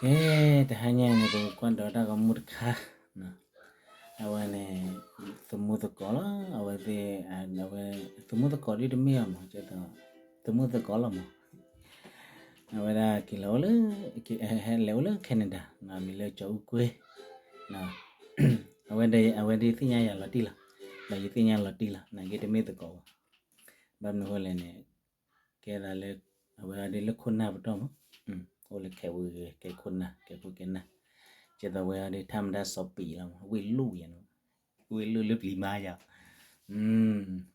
ကဲ, တဟါညါအံၤန့ၣ် ပကကွၢ်ဒီးတၢ်ဂီၤမူတခါ, အဝဲန့ၣ် သမူသကိးလီၤ. အဝဲသ့ၣ်, အဝဲ သမူသကိးဒ်တမ့ၢ်အီၤမး, သမူသကိးလီၤမး. အဝဲဒၣ်က့ၤလီၤအိၣ်လၢ, ဟဲလဲၤအိၣ်လၢ Canada, မံၤလၢကၠီၤအူကွ့, အဝဲ, အဝဲဒၣ်သ့ၣ်ညါယၤလီၤတံၢ်လီၤ, ဒီးယသ့ၣ်ညါလီၤတံၢ်လီၤ, နာ်က့တမ့ၢ်သကိးဘၣ်. ဘၣ်မနုၤအဃိလဲၣ်န့ၣ်, ကဲသးလၢ, အဝဲဒၣ်လၢခိၣ်နၢ်ပတီၢ်မး, အိၣ်လၢခဲဝံၤဂ့ၤ ကဲခိၣ်နၢ် ကဲခိၣ်ကဲနၢ်, ကဲသိးဝဲအီၤဒ်ထါမတၤစီၤပံးလီၤမး, ဝ့ၢ်လူၢ်ယၤန့ၣ်, ဝ့ၢ်လူၢ်လၢပျံၤမါယၤ,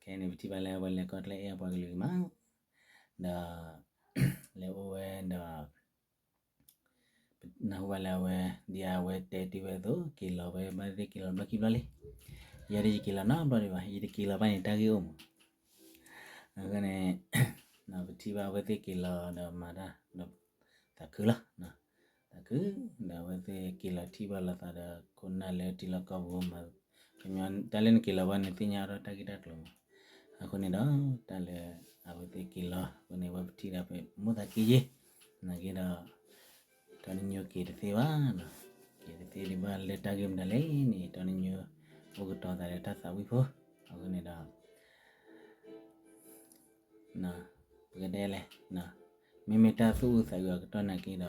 ခဲအံၤန့ၣ် ပထံၣ်ဘၣ်လၢအဝဲလဲၤခီဖျိအဲၣ်အပှၤကလုာ်ဂ့ၤမး, ဒီး, လဲၤအိၣ်ဝဲဒီး နၢ်ဟူဘၣ်လၢအဝဲ, ဒ်အဝဲတဲတ့ၢ်ဝဲအသိး က့ၤလီၤဝဲ ဘၣ်သ့ၣ်သ့ၣ်က့ၤလီၤဘျီခံဘျီလံ. ယဲဒၣ်ယက့ၤလီၤနီတဘျီဒံးဘၣ်, ယတက့ၤလီၤဘၣ်န့ၣ် တၢ်ဂ့ၢ်အိၣ်မး. အဃိန့ၣ်, ပထံၣ်ဘၣ်အဝဲသ့ၣ်က့ၤလီၤဒီးမၤတၢ်ဒီး, သးခုလီၤ, သးခု, ဒီးအဝဲသ့ၣ်က့ၤလီၤထံၣ်ဘၣ်လိာ်သးဒီးခိၣ်နၢ်လၢထံလီၢ်ကီၢ်ပူၤမး, တၢ်လၢနက့ၤလီၤဘၣ်န့ၣ် သ့ၣ်ညါအါထီၣ်တၢ်ဂ့ၢ်တၢ်ကျိၤမး. အဃိန့ၣ်ဒီး, တၢ်လၢအဝဲသ့ၣ်က့ၤလီၤအဃိန့ၣ် အဝဲပထံၣ်ဒီးပမိၢ်သးက့ယ့ၢ်, နာ်က့ဒီး တီနညိက့ၤတသ့ဘၣ်, က့ၤတသ့ဒံးဘၣ်လၢတၢ်ဂ့ၢ်မတၤလဲၣ်န့ၣ် တီနညိအိၣ်ကတီၤသးဒီးတၢ်သးဝံၣ်ဖိ, အဃိန့ၣ်ဒီး, ပကတဲလဲၣ်, မ့မ့ၢ်တၢ်သူၣ်အုးသးအုးအကတီၢ်နာ်က့ဒီး,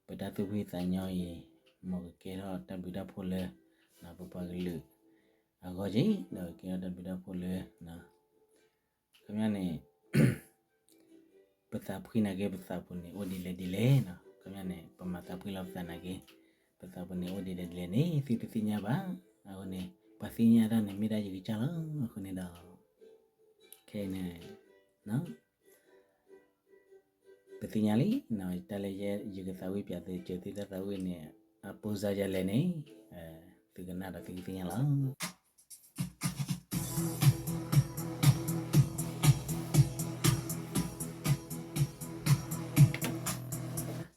ပတၢ်သူၣ်ဖှံသးညီအံၤ, မ်ကကဲထီၣ်တၢ်ဘျုးတၢ်ဖှိၣ်လၢ, ပပှၤကလုာ်အဂီၢ်က့ၤ, ဒီးကကဲထီၣ်တၢ်ဘျုးတၢ်ဖှိၣ်လၢ, ခီပညီန့ၣ် ပသးဖှံနာ်က့ ပသးပူၤန့ၣ်အိၣ်ဒ်လဲၣ်ဒ်လဲၣ်, ခီပညီန့ၣ် ပမၤသးဖှံလီၤပသးနာ်က့, ပသးပူၤန့ၣ်အိၣ်ဒ်လဲၣ်ဒ်လဲၣ်န့ၣ် သုတသ့ၣ်ညါဘၣ်. အဃိန့ၣ် ပှၤသ့ၣ်ညါတၢ်န့ၣ် မ့ၢ်ဒၣ်ယကစၢ်လီၤ. အဃိန့ၣ်ဒီး, ခဲအံၤန့ၣ် ပသ့ၣ်ညါလံ, တၢ်လၢယကသးဝံၣ်ပၠးသု စၢၤသုတၢ်သးဝံၣ်န့ၣ်, အပိစါယလဲၣ်န့ၣ်, သုကနၣ်ဒီးသုကသ့ၣ်ညါလီၤ. ထံ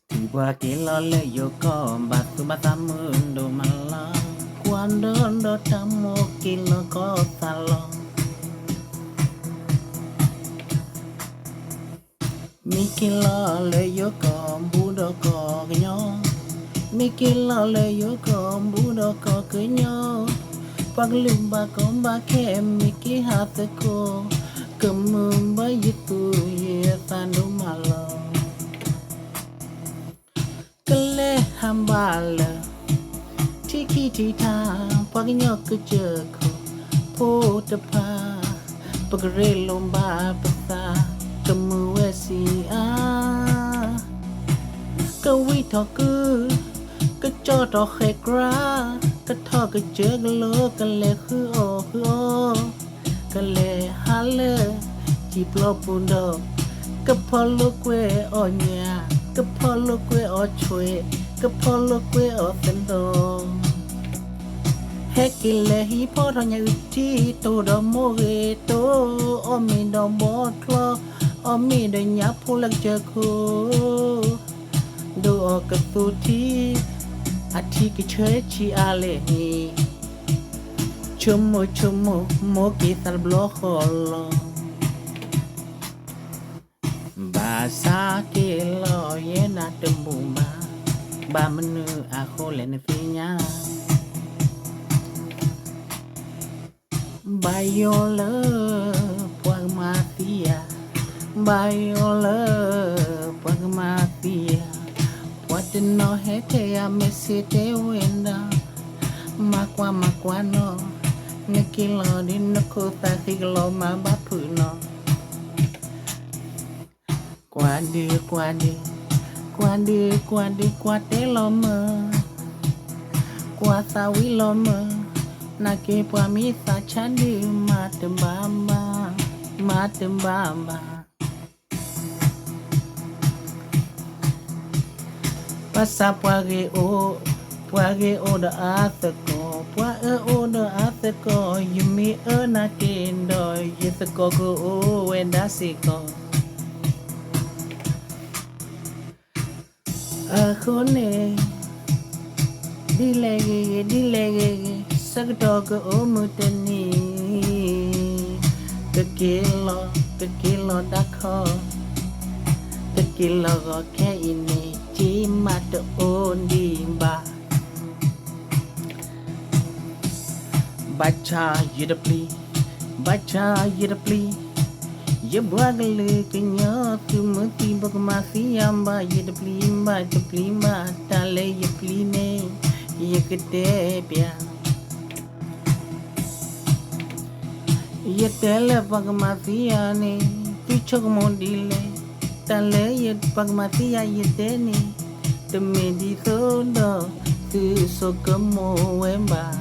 ၣ်ပှၤက့ၤလီၤလၢယိၤကီၢ် ဘၣ်သူၣ်ဘၣ်သးမုာ်ဒိၣ်မးလီၤ. ကွၢ်ဒီးဒီးတၢ်မိၣ်က့ၤလီၤကီၢ်သးလီၤ. မ့ၢ်က့ၤလီၤလၢယိၤကီၢ် ဘူးဒီးကီၢ်ကညီ, မ့ၢ်က့ၤလီၤလၢယိၤကီၢ် ဘူးဒီးကီၢ်ကညီ, ပှၤကလုာ်ဘၣ်ကီဘၣ်ခဲ မ့ၢ်က့ၤဟးသကိး, ကမုာ်ဘၣ်ယသူၣ်ယသးဒိၣ်မးလီၤ. ကလဲၤဟးဘၣ်လၢ ထံခံထံထါ, ပှၤကညီကစၢၢ်ခိၣ်ဖိတဖၣ်, ပကရ့လိာ်ဘၣ်ပသး, ကမုာ်ဝဲဆံးအါ, ကဝံထီၣ်ကု, ကကၠီထီၣ်ဃဲၤကြါ, ကထီၣ်ကစၢၢ်ကလိ ကလဲၤဃုအီၣ်ဃုအီ, ကလဲၤဟးလၢ ထံပျီပူၤဒီး, ကဖီလိာ်ကွဲအီၣ်ညၣ်, ကဖီလိာ်ကွဲအီၣ်ဆွဲၣ်, ကဖီလိာ်ကွဲအီၣ်သဒီး, ဟဲက့ၤလဲၤဟံးဖီထီၣ်ညၣ်အုၣ်ထံ တိၢ်ဒီးမိၢ်ဂ့ၤတိၢ်, အီၣ်မ့ၤဒီးဘီချီ, အီၣ်မ့ၤဒီးညၣ်ဖိလၢကစၢၢ်ခိၣ်, ဒိၣ်အီၣ်ကသူထံ, အထံကဆၢဆံးအါလဲၣ်န့ၣ်, ဆိကမိၣ်ဆိကမိၣ် မိၢ်က့ၤသးတဘျီဃီလီၤ. ဘၣ်ဆၣ်က့ၤလီၤယဲဒၣ်တဘူၣ်ဘၣ်, ဘၣ်မနုၤအဃိလဲၣ်နသ့ၣ်ညါ, ဘၣ်ယိၣ်လၢ ပှၤကမၤသံယၤ, ဘၣ်ယိၣ်လၢ ပှၤကမၤသံယၤ, ပှၤတနီၤဟဲထဲယၤ message တဲဝဲဒၣ်, မၤကွၢ်မၤကွၢ်နီၤ, နက့ၤလီၤဒီးနခိၣ်သးဃံကလီၤမၤဘၣ်ဖုးနီၤ. ကွၢ်ဒုးကွၢ်ဒုး, ကွၢ်ဒုးကွၢ်ဒုး ကွၢ်တဲလီၤမၢ်, ကွၢ်သးဝံၣ်လီၤမၢ်, နာ်က့ပှၤမ့ၢ်သးဆါဒုး မၤတဘၣ်ဘၣ်, မၤတဘၣ်ဘၣ်. ဘၣ်ဆၣ်ပှၤဂ့ၤအိၣ်, ပှၤဂ့ၤအိၣ်ဒီးအါသကိး, ပှၤအၢအိၣ်ဒီးအါသကိး, ယမ့ၢ်အၢနာ်က့ဒီး ယသကိးကအိၣ်ဝဲဒၣ်စ့ၢ်ကီး. အဃိန့ၣ် ဒ်လဲၣ်ဂ့ၤဂ့ၤ ဒ်လဲၣ်ဂ့ၤဂ့ၤ ဆၢကတီၢ်ကအိၣ်မုာ်တနံၤ, ကက့ၤလီၤ ကက့ၤလီၤတၢ်ခီ, ကက့ၤလီၤဂီၤခဲအံၤန့ၣ် က့ၤ မ့ၢ်တအိၣ်ဒံးဘၣ်. ဘၣ်ဆၣ်ယတပျံၤ, ဘၣ်ဆၣ်ယတပျံၤ, ယပှၤကလုာ်ကညီသုးမုၢ်သံၣ်ဘိကမၤသံယၤဘၣ်, ယတပျံၤဘၣ်, တပျံၤဘၣ်, တၢ်လၢယပျံၤန့ၣ် ယကတဲပျး. ယတဲလၢပှၤကမၤသံယၤန့ၣ် သုဆိကမိၣ်ဒ်လဲၣ်. တၢ်လၢယပှၤကမၤသံယၤ ယတဲန့ၣ် တမ့ၢ်ဒ်သိးဒီးသုဆိကမိၣ်ဝဲဘၣ်.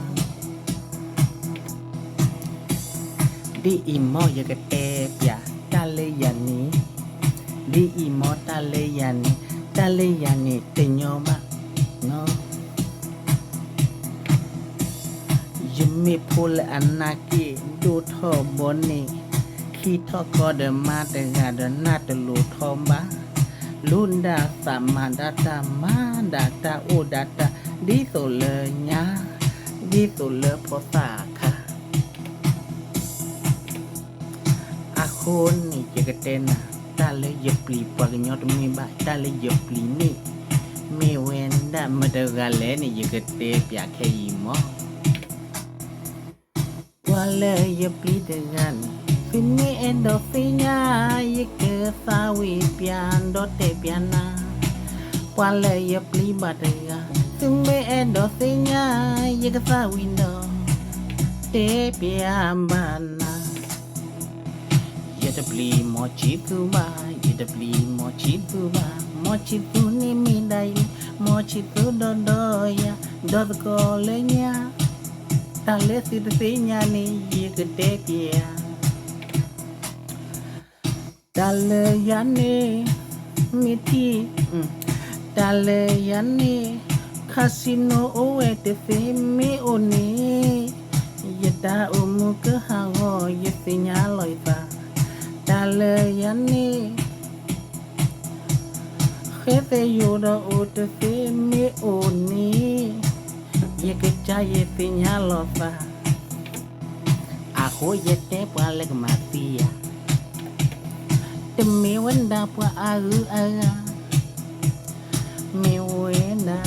ဒ်အံၤမ့ၢ်ယကတဲပျး တၢ်လၢယၤန့ၣ်, ဒ်အံၤမ့ၢ်တၢ်လၢယၤန့ၣ်, တၢ်လၢယၤန့ၣ်တညီဘၣ်နီၤ. ယမ့ၢ်ဖိလၢအနၢ်က့ၣ်ဒိၣ်ထီၣ်ဘီန့ၣ်, ခံထီၣ်ကီဒီးမါတဂၤဒီးနၢ်တလိၤထီဘၣ်. လူၤဒၣ်သးမၤဒၣ်တၢ် မၤဒၣ်တၢ်အိၣ်ဒၣ်တၢ် ဒ်သိးလၢညါ, ဒ်သိးလၢဖိသၣ်အခါ အဃိန့ၣ် ယကတဲနၤ, တၢ်လၢယပျံၤပှၤကညီတမ့ၢ်ဘၣ်, တၢ်လၢယပျံၤန့ၣ် မ့ၢ်ဝဲဒၣ်မတဂၤလဲၣ်န့ၣ် ယကတဲပျးခဲအံၤမး. ပှၤလၢယပျံၤတဂၤန့ၣ် သုမ့ၢ်အဲၣ်ဒိးသ့ၣ်ညါ ယကသးဝံၣ်ပျးဒီးတဲပျးနၤ. ပှၤလၢယပျံၤဘၣ်တဂၤ သုမ့ၢ်အဲၣ်ဒိးသ့ၣ်ညါ ယကသးဝံၣ်ဒီးတဲပျးဘၣ်နၤ. ယတပျံၤမီၤဆံသူဘၣ်, ယတပျံၤမီၤဆံသူဘၣ်, မီၤဆံသူန့ၣ်မ့ၢ်ဒၣ်ယၤ, မီၤဆံသူဒီးဒီးယၤ, ဒီးသကိးလၢညါ, တၢ်လၢသုတသ့ၣ်ညါန့ၣ် ယကတဲပျး. တၢ်လၢယၤန့ၣ် မ့ၢ်ထံ, တၢ်လၢယၤန့ၣ် casino အိၣ်ဝဲတသ့မ့ၢ်အိၣ်န့ၣ်, ယတၢ်အိၣ်မူကဟးဂီၤ ယသ့ၣ်ညါလီၤယသး. တၢ်လၢယၤန့ၣ် ဃဲသဲယိာ်ဒီးအိၣ်တသ့မ့ၢ်အိၣ်န့ၣ်, ယကစၢ်ယသ့ၣ်ညါလီၤသး. အဃိယတဲပှၤလၢကမၤသံယၤ, တမ့ၢ်ဝဲဒၣ်ပှၤအဂုၤအဂၤ, မ့ၢ်ဝဲဒၣ်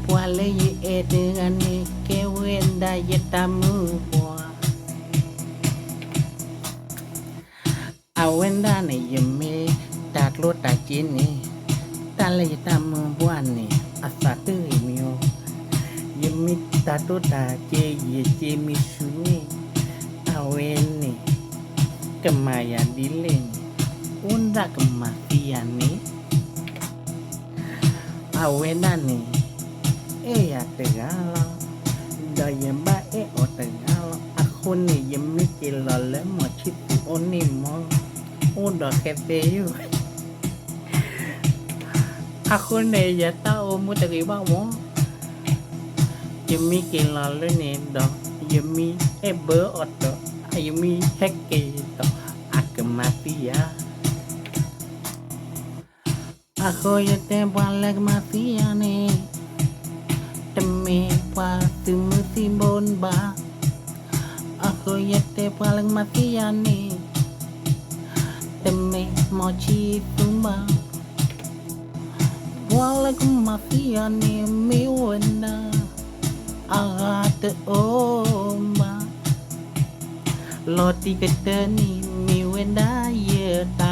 ပှၤလၢယအဲၣ်တဂၤန့ၣ် ကဲဝဲဒၣ်ယတၢ်မုၢ်ပှၢ်. အဝဲဒၣ်န့ၣ် ယမ့ၢ်တၢ်ကျိၣ်တၢ်စ့န့ၣ်, တၢ်လၢယတၢ်မုၢ်ပှၢ်န့ၣ် အသးတဂ့ၤမံၤဧိၤ. ယမ့ၢ်တၢ်ကျိၣ်တၢ်စ့ ယစ့မ့ၢ်ဆူၣ်န့ၣ်, အဝဲန့ၣ် ကမၤယၤဒ်လဲၣ်န့ၣ်, အိၣ်ဒၣ်ကမၤသံယၤန့ၣ် အဝဲဒၣ်န့ၣ် အဲၣ်ယၤတဂၤလီၤ, ဒီးယဘၣ်အဲၣ်အီၤတဂၤလီၤ. အဃိန့ၣ် ယမ့ၢ်က့ၤလီၤလၢမီၤဆံသူအအိၣ်န့ၣ်မး, အိၣ်ဒီးဃဲသဲယိာ်, အဃိန့ၣ် ယတၢ်အိၣ်မူတဂ့ၤဘၣ်မး. ယမ့ၢ်က့ၤလီၤလၢန့ၣ်ဒီး ယမ့ၢ်အဲၣ်ဘၢအီၤဒီး ယမ့ၢ်ဟဲက့ၤဒီး အကမၤသံယၤ. အဃိယတဲပှၤလၢကမၤသံယၤန့ၣ်, တမ့ၢ်ပှၤသုးမုၢ်သံၣ်ဘိဘၣ်. အဃိယတဲပှၤလၢကမၤသံယၤန့ၣ်, တမ့ၢ်မီၤဆံသူဘၣ်. ပှၤလၢကမၤသံယၤန့ၣ် မ့ၢ်ဝဲဒၣ် အဂၤတအိၣ်ဘၣ်. လီၤတံၢ်ကတၢၢ်န့ၣ် မ့ၢ်ဝဲဒၣ်ယတၢ်